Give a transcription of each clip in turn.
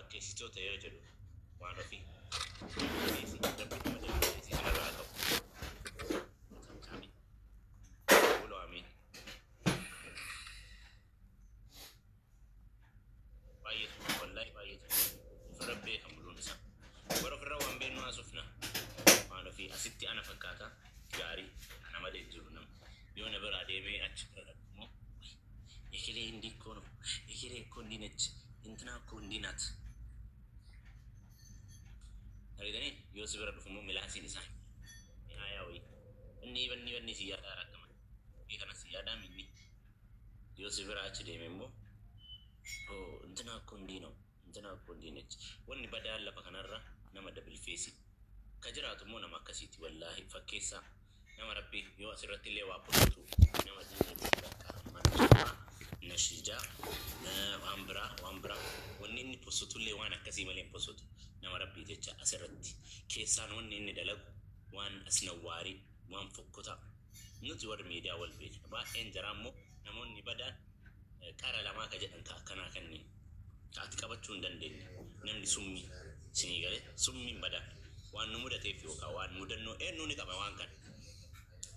Fakkeessitoota yoo jedhu waan ofii double face, Rabbi nama double face isinirraa haa qabu. Aamiin. Quluu aamiin. Baay'eetu wallaahi, baay'eetu ofirra beeka muluun isaa. Bara ofirra waan beeknu haasofna. Waan ofii asitti ana fakkaata gaarii ana malee hin jiru nama. Yoo na biraa deemee achi bira dhaqu immoo, "እከሌ እንዲህ እኮ ነው፣ እከሌ እኮ እንዲህ ነች፣ እንትና እኮ እንዲህ ናት." Argitanii, yoo si bira dhufu immoo milaasiin isaa mi'aayaa wayii. Inni banni banni si yaadaa rakkama. Kana si yaadaa minni. Yoo si bira achi deeme immoo, "እንትና እኮ እንዲህ ነው፣ እንትና እኮ እንዲህ ነች." Wanni badaan lafa kanarra nama double face. Ka jiraatu immoo nama akkasiiti, wallaahi, fakkeessaa. Nama Rabbi yoo asirratti illee waa postutu nama diinatti bakka manzuumaa nashiijaa waan biraa waan biraa, wanni inni postutu illee waan akkasii malee hin postutu. Nama Rabbii jecha asirratti keessaan wanni inni dalagu waan asnawwaarii, waan fokkotaa. Nuti warri miidiyaa wal beekna. Baay'een jaraa immoo namoonni badaan qara lamaa ka jedhan ka akkanaa kanneen. Ka ati qabachuu hin dandeenye. Namni summii sinii galee summiin badaan waan nu mudateef yookaan waan mudannoo eenyu ni qaba waan kana.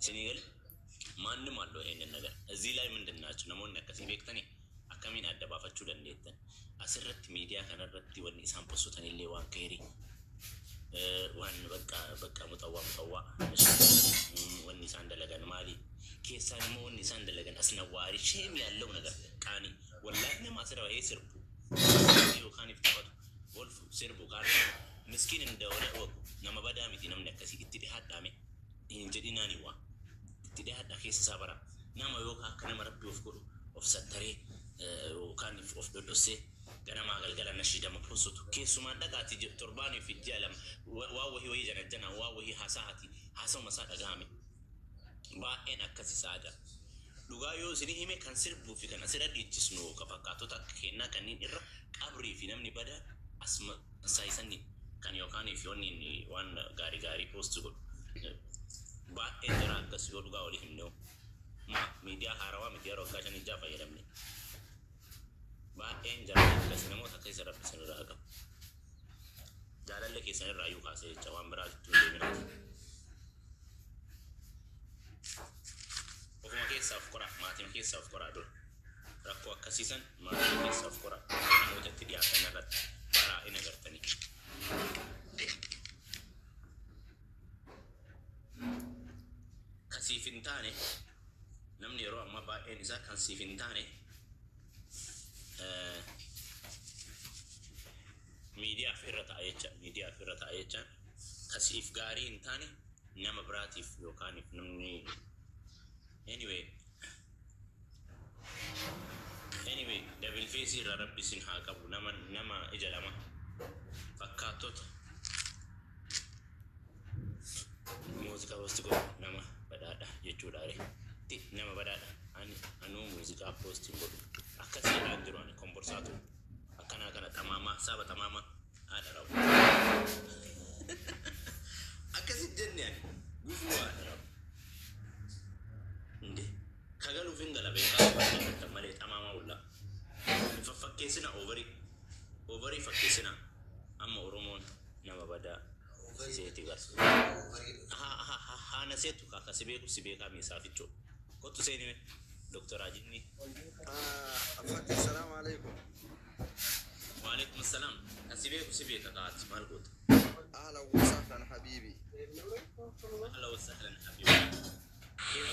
Sinii galee ማንም አለው ይሄንን ነገር። እዚህ ላይ ምንድን ናቸው namoonni akkasii beektanii akkamiin adda baafachuu dandeettan? Asirratti miidiyaa kanarratti wanni isaan postotanillee waan keerii, waan bakka bakka muxawwaa muxawwaa, wanni isaan dalagan maali? Keessaan immoo wanni isaan dalagan asnawwaari, shame ያለው ነገር, qaanii, wallaahi. Nama asirra bahee sirbu yookaan if taphatu wolfu sirbu kaan miskiin እንደሆነ እወቁ. Nama badaa miti namni akkasii. Itti dhihaadhaame hin jedhinaani, waa itti dhihaadha, keessa isaa bara. Nama yookaan akka nama Rabbi of godhu of sattaree yookaan of dhodhossee ganamaa galgala nashiidama postutu keessumaan dhaqaati torbaanii fi ji'a 2 waan wahii wahii janajjana, waan wahii haasaati, haasawuma isaa dhagahame. Baay'een akkasi saada. Dhugaa yoo isin hime, kan sirbuu fi kan asirra dhiichisnu ka fakkaatota akka kennaa kanneen irra qabrii fi namni badaa asuma saayisanii kan yookaan fi wanni waan gaarii gaarii post godhu baay'een jira akkas. Yoo dhugaa walii himne, ma miidiyaa haarawaa miti, yeroo waggaa 5 6 fayyadamne. Baay'een jira akkas. Namoota akka isa Rabbi isin irraa qabu jaalalli keessan irraa iyyuu kaasee jecha waan biraa jettuu hin deeminaati. Ofuma keessaa of qoraa, maatiin keessaa of qoraa dura. Rakkoo akkasiisan maatiin keessaa of qoraa, namoota itti dhiyaatan irratti baraa in agartanii. Kasiif hin taane, namni yeroo ammaa baay'een isaa kan siif hin taane miidiyaaf irra ta'a jecha. Miidiyaaf irra ta'a jechaan kasiif gaarii hin taane nama biraatiif yookaan namni anyway, double face irra Rabbi isin haa qabu. Nama ija lama fakkaattota muuziqaa post godhu nama badhaadha jechuudha re. Nama badhaadha. Ani anuu muuziqaa post hin godhu, akkasiidhaan jiru. Ani komborsaatu akkanaa kana xamaamaa saba xamaamaa haadha rabu akkasit jenne, ani gufuu haadha rabu እንዴ kagaluuf hin gala beekaa dandattan malee xamaamaa hullaa hin faffakkeessina. Overii overii fakkeessina. Amma Oromoon nama badaa seeti bar haana seetu ka si beeku si beekaa miisaa fichoo kottu seenime Doktor Ajinni. Afatti, salaamu alaikum. Waalaikum salaam. Kan si beeku si beeka, kaati maal goota? أهلا وسهلا حبيبي. أهلا وسهلا حبيبي.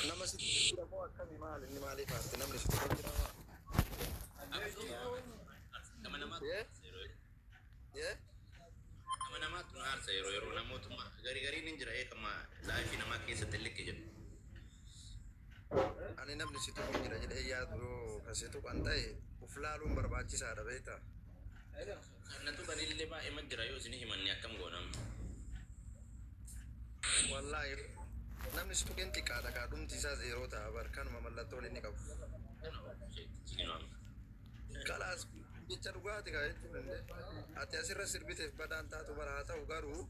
Nama si jira moo akkami? Maal inni maaliif aarte? Namni si tokko jira maa? Nama namaatu Yee? yeroo Yee? Nama namaatu nu aarsa yeroo yeroo namootuma garii gariin hin jira eekama live namaa keessatti likke jedhu. Ani namni si tokko jira jedhee yaadu, yoo kan si tuqan ta'e uf laaluun barbaachisaadha, beektaa? Kan na tuqanillee baay'ee ma jira, yoo isin himanne akkam goonam? Wallaahi namni si tuqeen xiqqaadha, kaa dhumti isaa zeeroo ta'a bar, kanuma mallattoon inni qabu. Kalaas jecha dhugaati kaa jechuun illee ati asirra sirbiteef badaan taatu bara. Haa ta'u garuu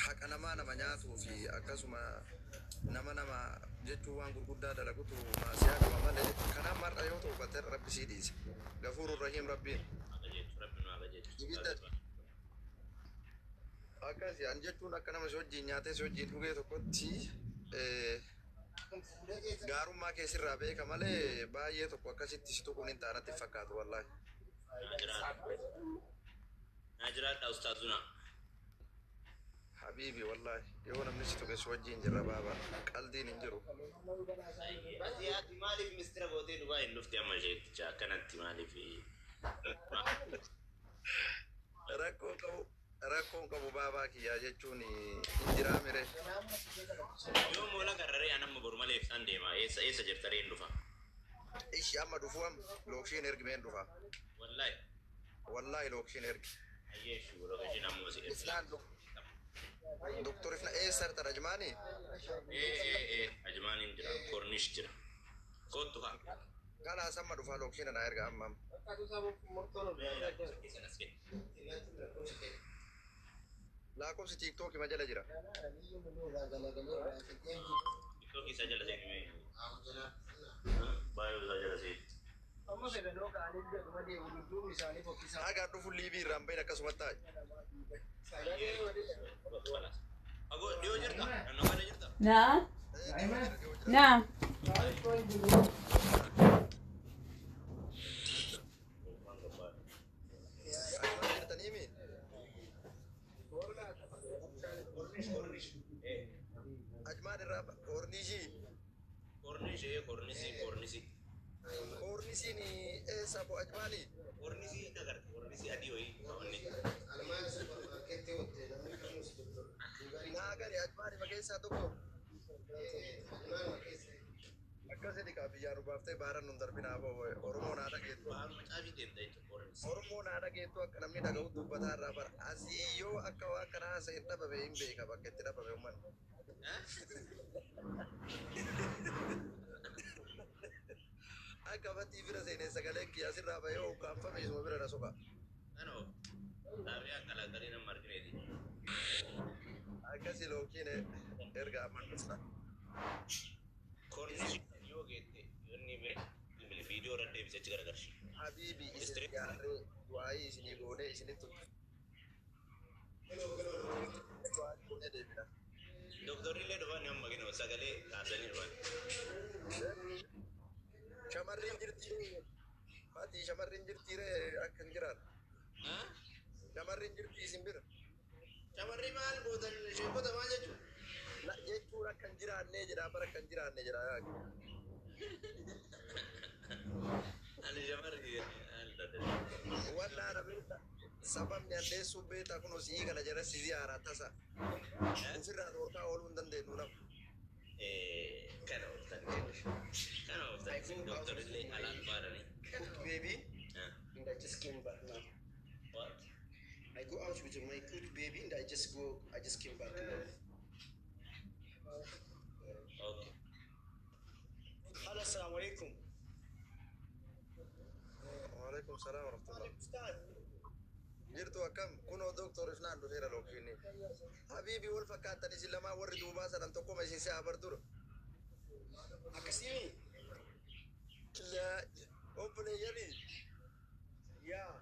haqa namaa nama nyaatuu fi akkasuma nama nama jechuun waan gurguddaa dalagutu maasiyaa qaba malee, kanaaf mar'a yoo ta'u batte Rabbi sii dhiisa. Gafuurur Rahiim Rabbiin. Akkasi an jechuun akka nama si wajjin nyaatee si wajjin dhugee tokkotti gaarummaa kee sirraa beeka malee baay'ee tokko akkasitti si tuquun hin taanatti fakkaatu wallaahi. Naa jiraadha. Naa jiraadha ustaazuna. Habiibi wallaahi yoo namni si tuqe si wajjin jirra baaba qaldiin hin jiru. Ati ati maaliif mistira gootee Dubaay hin dhufte amma isheetticha akkanatti maaliif? Rakkoo qabu rakkoon qabu baabaa kiyyaa jechuun hin jiraa mire. Yoo moola garraree an amma boru malee ibsaan deema. Eessa eessa jirta ree hin dhufa? Ishi amma dhufuu amma lookshiin ergi meen dhufa. Wallaahi. Wallaahi lookshiin ergi. Ayyee shuu lookashiin ammoo si ergi. Islaan doktor ifna eessa jirta Rajmaani? Ee ee ee Ajmaaniin jira. Kornish jira. Kottu haa. Kalaas amma dhufaa lookshiin na erga amma. Keessan as kenni. Lakkoofsi tiiktookii ma jala jira. Tiktookii isaa jala seeni mee. Baay'ee isaa jala seeni. Haga dhufu liibii irraan bahin akkasuma taa'i. Fagoo dhiyoo jirta? Naannoo kana jirta? نعم Dhiyoo jira dhiyoo jira. نعم. Ajmaan jirtanii mi? Ajmaan irraa koorniishii. Kornish ee kornisii kornisii. Koornisiin eessa bo Ajmaanii? Kornisii agarte kornisii adii wayii onni. Naa gari Ajmaanii ma keessaa tokko. Akkasii kaa biyyaa nu baaftee baara nun darbinaa boo Oromoo naa dhageettu. Baaruma caafii deemta jechuudha kornisii. Oromoo naa dhageettu akka namni dhaga'u dubbataa irraa bara. Asii yoo akka waan kanaa haasa'e dhabame hin beeka bakka itti dhabame uummanni. Akka fatii bira seenee sagaleen kiyya asirraa bahee ukkaanfame isuma bira na soqa. Kanoo xaabiyaa qalaqalee nama argineeti. Akkasii lookiin erga amma dhufna. Kornish yoo geette yoonni bira viidiyoo irra deebisee achi garagarshi. Habiibi isin gaarree du'aayii isinii goonee isinitti du'aayii goonee deebina. Doktorri illee dhufan amma kennu sagalee kaasanii dhufan. Shamarreen jirti. Fatii shamarreen jirti ree akka hin jiraatu. Shamarreen jirti isin bira. Shamarri maal gootan sheekota maal jechuudha? La jechuun akka hin jiraannee jedha bara akka hin jiraanne jedha. Ani shamarri maal taate? Wallaana beekta sababni addeessuu beekta kun sii kana jala si ziyaaraa tasa. Ofirraa dhorkaa ooluu hin dandeenyu nama. Kana ooftan kana ooftan doktorri illee alaan baadhanii. Cooked baby, and I just came back now. What? I go out with my cooked baby, and I just go. I just came back now. Okay. Hello, assalamu alaikum. Waalaikum salaam wa rahmatullah. Ustaz. Jirtu akkam kunoo doktor Ifnaan dhufeera lookiin. Habiibi wal fakkaattan isin lamaa warri duubaa sadan tokkoma isin si'a bar dura. Akkasii. Laa obboleeyyanii Yaa.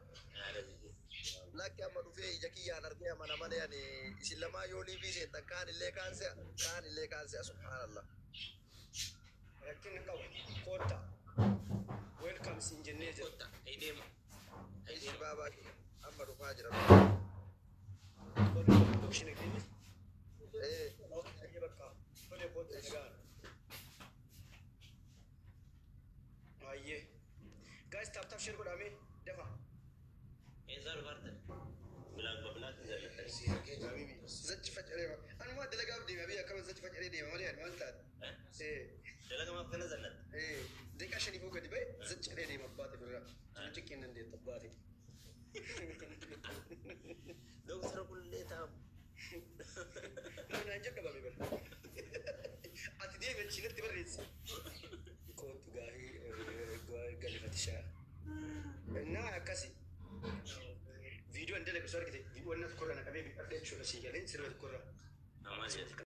Lakki amma dhufee ija kiyyaan argee amana malee ani isin lamaa yoo liibii seentan kaan illee kaan si'a kaan illee kaan si'a subhaanallah. Rakkinni qabu. Kottaa. Welcome siin jennee jira. Kottaa, ayi deema. Ayi Ishi deema. baabaa kiyya amma dhufaa jira. Lookshina kenni. Ee Okay, bakka. Tole kottaa nagaan. Baay'ee. Guys, tap tap share godhame dafa. Eessaa dhufaarte? Bilaak babilaak hin jaallattan. Zachi faca'ee. Anuma dalagaaf deema biyya akkama zachi faca'ee deema malee ani maal taate? Dalaga maaf kana jallatta? Daqiiqaa shaniifuu gadi ba'e zachi faca'ee deema abbaate birraa. Jiru xiqqeen dandeettu abbaate. Doktara kullee taa'u. Namni naan jalqabame bara. Ati deemi achi natti barreessi. Kootu gaafii galifatishaa. Naa akkasi. Viidiyoon dalagu soo argite viidiyoon na tokkorraa na qabee jechuudha sii galee sirba tokkorraa. Ammaa jedhe.